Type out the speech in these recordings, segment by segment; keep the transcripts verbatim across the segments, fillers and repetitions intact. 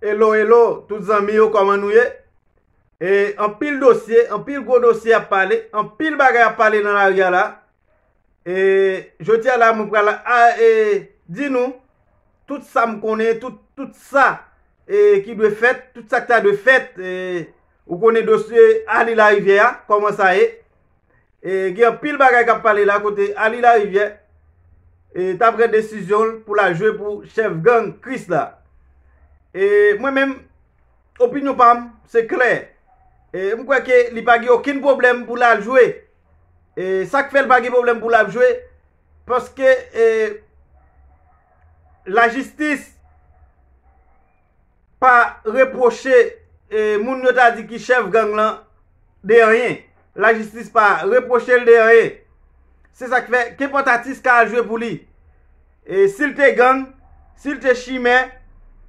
Hello, hello, tout zanmi yo, kòman nou ye? E anpil dosye, anpil gwo dosye ap pale, anpil bagay ap pale nan lari a la. E jodi a la, mwen pral a, e, di nou tout sa m konnen, tout, tout sa e, ki dwe fèt, tout sa k ta dwe fèt. E, ou konnen dosye Ali Larivière a, kòman sa ye? E, gen anpil bagay k ap pale la kote Ali Larivière e, t ap pran desizyon l pou l al jwe pou chèf gang Krisla. E, mwen menm, opinyon pa m, se klè. E, m kwè ke li pa gen okenn pwoblèm pou l al jwe. E, sa k fè l pa gen pwoblèm pou l ap jwe, paske e, lajistis pa repwoche e, moun yo ta di ki chèf gang lan de anyen. Lajistis pa repwoche l de anyen. Se sa k fè kenpòt atis ka al jwe pou li. E, si l te gang, si l te chimè,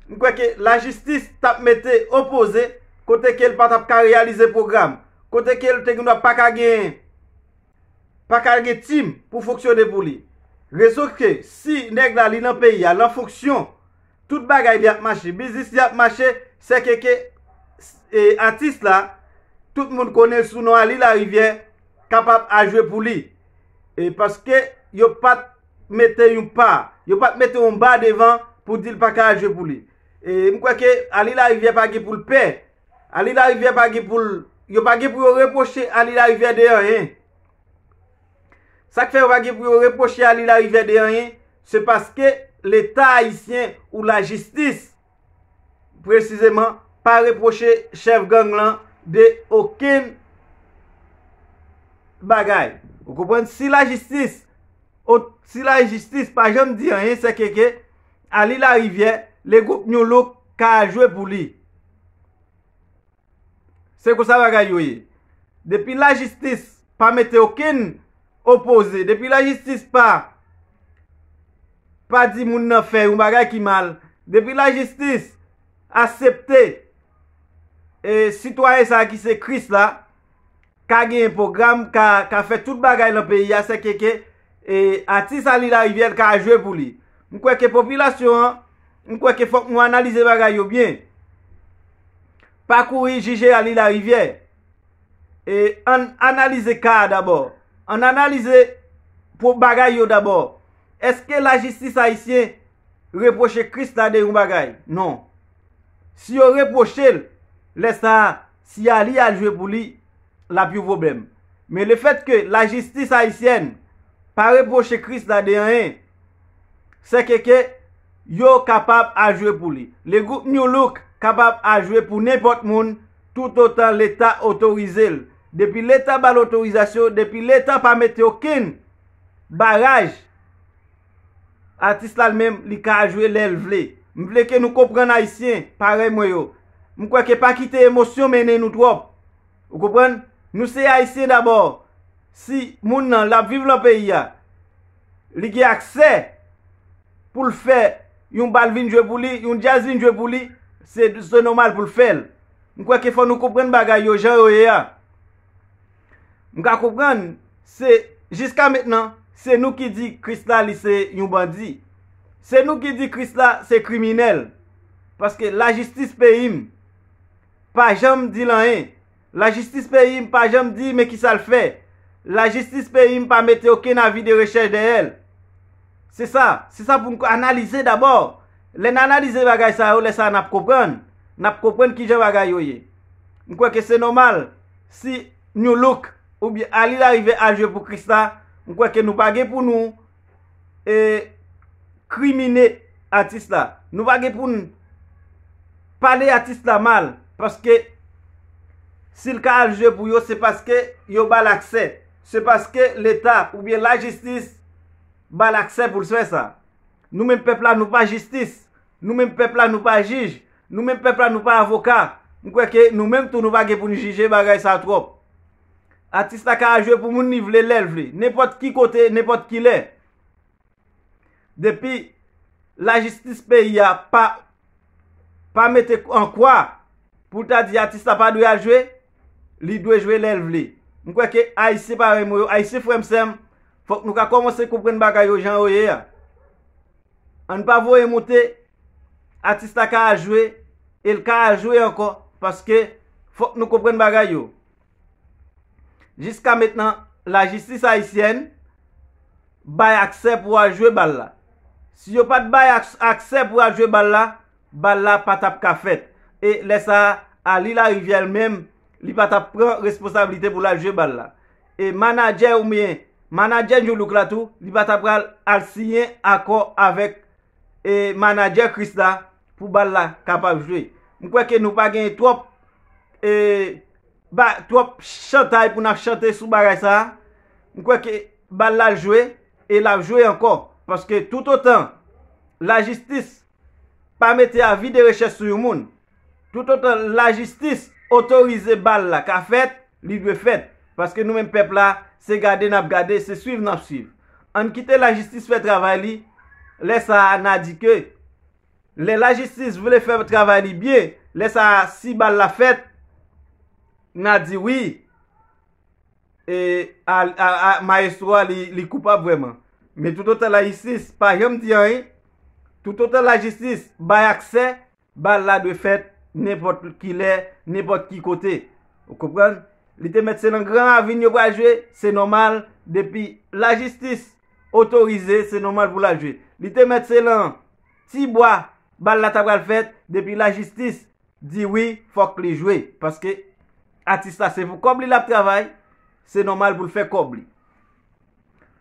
m kwè ke lajistis t ap mete opoze kote ke l pa t ap ka reyalize pwogram, kote ke l te gendwa pa ka gen pa ka gen tim pou fonksyone pou li. Rezon ke si nèg la li nan peyi a, nan fonksyon, tout bagay li ap mache, biznis li ap mache, se ke, ke e, atis la, tout moun konnen l sou non Ali Larivière, kapab al jwe pou li. E paske yo pa t mete yon pa, yo pa t mete yon ba devan pou di l pa ka al jwe pou li. E m kwè ke Ali Larivière pa gen pou l pè. Ali Larivière pa gen pou l, yo pa gen pou yo repwoche Ali Larivière de anyen. Sa k fè yo pa gen pou yo repwoche Ali Larivière de anyen, se paske Leta ayisyen ou lajistis, presizeman, pa repwoche chèf gang lan de okenn bagay. Ou konprann? Si lajistis, o, si lajistis pa janm di anyen, se ke, ke Ali Larivière, le gwoup New Look ka al jwe pou li. Se konsa bagay yo ye. Depi lajistis pa mete okenn opoze, depi lajistis pa, pa di moun nan fè yon bagay ki mal, depi lajistis aksepte e, sitwayen sa a ki se Krisla, ka genyen pwogram, ka, ka fè tout bagay nan peyi a, se ke, ke e, atis Ali Larivière ka jwe pou li. M kwè ke popilasyon an, m kwè ke fòk nou analize bagay yo byen. Pa kouri jije Ali Larivière. E, ann analize ka a dabò. Ann analize pou bagay yo dabò. Èske lajistis ayisyen repwoche Krisla de yon bagay? Non. Si yo repwoche l, lè sa a, si Ali al jwe pou li, l ap yon pwoblèm. Men lefètke lajistis ayisyèn pa repwoche Krisla de anyen, se ke, ke yo kapab al jwe pou li. Le gwoup New Look kapab al jwe pou nenpòt moun, toutotan Leta otorize l. Depi Leta ba l otorizasyon, depi Leta pa mete okenn baraj, atis la l menm, li ka al jwe lè l vle. M vle ke nou konprann ayisyen parèy mwen yo. M kwè ke pa kite emosyon mennen nou twòp. Ou konprann? Nou se ayisyen dabò. Si moun nan l ap viv lan peyi a, li gen aksè pou l fè yon bal vin jwe pou li, yon djaz vin jwe pou li, se, se nòmal pou l fè l. M kwè ke fò nou konprann bagay yo jan yo ye a. M ka konprann, se, jiska mentnan, se nou ki di Krisla li se yon bandi. Se nou ki di Krisla se kriminèl. Paske lajistis peyi m pa janm di l anyen. Lajistis peyi m pa janm di men kisa l fè. Lajistis peyi m pa mete okenn avi de rechèch dèyè l. Se sa, se sa pou n analize dabò. Lè n analize bagay sa yo, lè sa a n ap konprann. N ap konprann kijan bagay yo ye. M kwè ke se nòmal si New Look oubyen Ali Larivière al jwe pou Krisla, m kwè ke nou pa gen pou nou e, krimine atis la. Nou pa gen pou n pale atis la mal, paske si l ka al jwe pou yo, se paske yo ba l aksè. Se paske Leta oubyen lajistis ba l aksè pou l fè sa. Nou menm pèp la, nou pa jistis. Nou menm pèp la, nou pa jij. Nou menm pèp la, nou pa avoka. M kwè ke nou menm tou, nou pa gen pou n jije bagay sa twòp. Atis la ka al jwe pou moun li vle, lè l vle, nenpòt ki kote, nenpòt ki lè. Depi lajistis peyi a pa, pa mete an kwa pou ta di atis la pa dwe al jwe, li dwe jwe lè l vle. M kwè ke ayisyen parèy mwen yo, ayisyen frè m sè m, fòk nou ka kòmanse konprann bagay yo jan yo ye a. Ann pa voye moute, atis la ka al jwe, e l ka al jwe ankò, paske fòk nou konprann bagay yo. Jiska mentnan, lajistis ayisyèn bay aksè pou al jwe bal la. Si yo pa t bay aks- aksè pou al jwe bal la, bal la pa t ap ka fèt. E lè sa a, Ali Larivyè l menm, li pa t ap pran responsablite pou l al jwe bal la. E manadjè oubyen manadjè New Look la tou, li pa t ap pral al siyen akò avèk e manadjè Chris la pou bal la kapab jwe. M kwè ke nou pa gen twòp e ba twòp chantay pou n ap chante sou bagay sa a. M kwè ke bal la jwe e l ap jwe ankò. Paske toutotan lajistis pa mete avi de rechèch sou yon moun, toutotan lajistis otorize bal la ka fèt, li dwe fèt. Paske nou menm pèp la, se gade n ap gade, se swiv n ap swiv. Ann kite lajistis fè travay li. Lè sa a, n a di ke lè lajistis vle fè travay li byen, lè sa a, si bal la fèt, n a di wi, e, a, a, a, mayestwo a, li, li koupab vrèman. Men toutotan lajistis pa janm di anyen, toutotan lajistis bay aksè, bal la dwe fèt nenpòt ki lè, nenpòt ki kote. Ou konprann? Li te mèt se nan Gran Ravin yo pral jwe, se nòmal, depi lajistis otorize, se nòmal pou l al jwe. Li te mèt se nan Tibwa bal la ta pral fèt, depi lajistis di wi, fòk li jwe. Paske atis la se pou kòb li l ap travay, se nòmal pou l fè kòb li.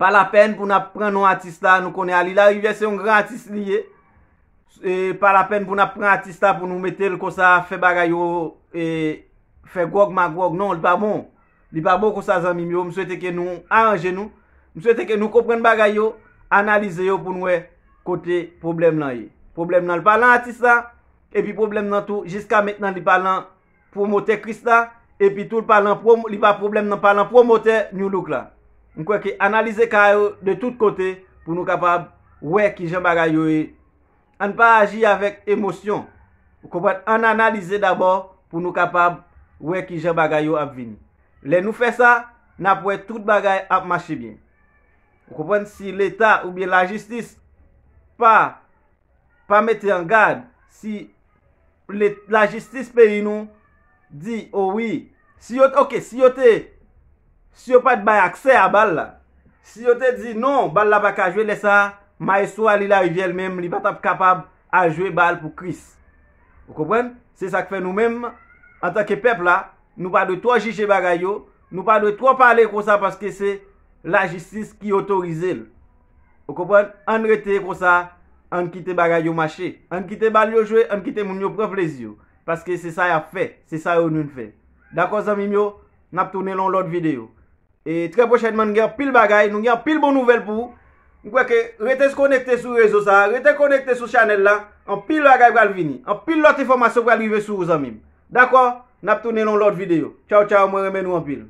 Pa lapèn pou n ap pran non atis la, nou konnen Ali Larivyè se yon gran atis li ye. E pa lapèn pou n ap pran atis la pou nou mete l konsa, fè bagay yo, e, fè gwòg magwòg. Non, li pa bon. Li pa bon konsa, zanmi m yo. M swete ke nou aranje nou. M swete ke nou konprann bagay yo, analize yo pou n wè kote pwoblèm lan ye. Pwoblèm lan, li pa lan atis la, epi pwoblèm lan tou, jiska mentnan, li pa lan pwomotè Chris la, epi tou, li pa lan pwom-, li pa pwoblèm nan pa lan pwomotè New Look la. M kwè ke analize ka yo de tout kote pou nou kapab wè kijan bagay yo ye. Ann pa aji avèk emosyon. Ou konprann? Ann analize dabò pou nou kapab wè kijan bagay yo ap vini. Lè nou fè sa, n ap wè tout bagay ap mache byen. Ou konprann? Si Leta oubyen lajistis pa, pa mete an gad, si le-, lajistis peyi nou di, o wi, si yo, oke, si yo te, si yo pa t bay aksè a bal la, si yo te di, non, bal la pa ka jwe, lè sa a, mayestwo Ali Larivyè l menm, li pa t ap kapab al jwe bal pou Chris. Ou konprann? Se sa k fè nou menm, antanke pèp la, nou pa dwe twò jije bagay yo, nou pa dwe twò pale konsa paske se lajistis ki otorize l. Ou konprann? Ann rete konsa, ann kite bagay yo mache. Ann kite bal yo jwe, ann kite moun yo pran plezi yo. Paske se sa y ap fè, se sa yo vin fè. Dakò, zanmi m yo, n ap tounen lan yon lòt videyo. E trè pwochènman, n gen anpil bagay, nou gen anpil bon nouvèl pou ou. M kwè ke rete konekte sou rezo sa a, rete konekte sou chanèl la, anpil bagay pral vini, anpil lòt enfòmasyon pral rive sou ou, zanmi m. Dakò? N ap tounen lan yon lòt videyo. Tchaw, tchaw, mwen renmen nou anpil.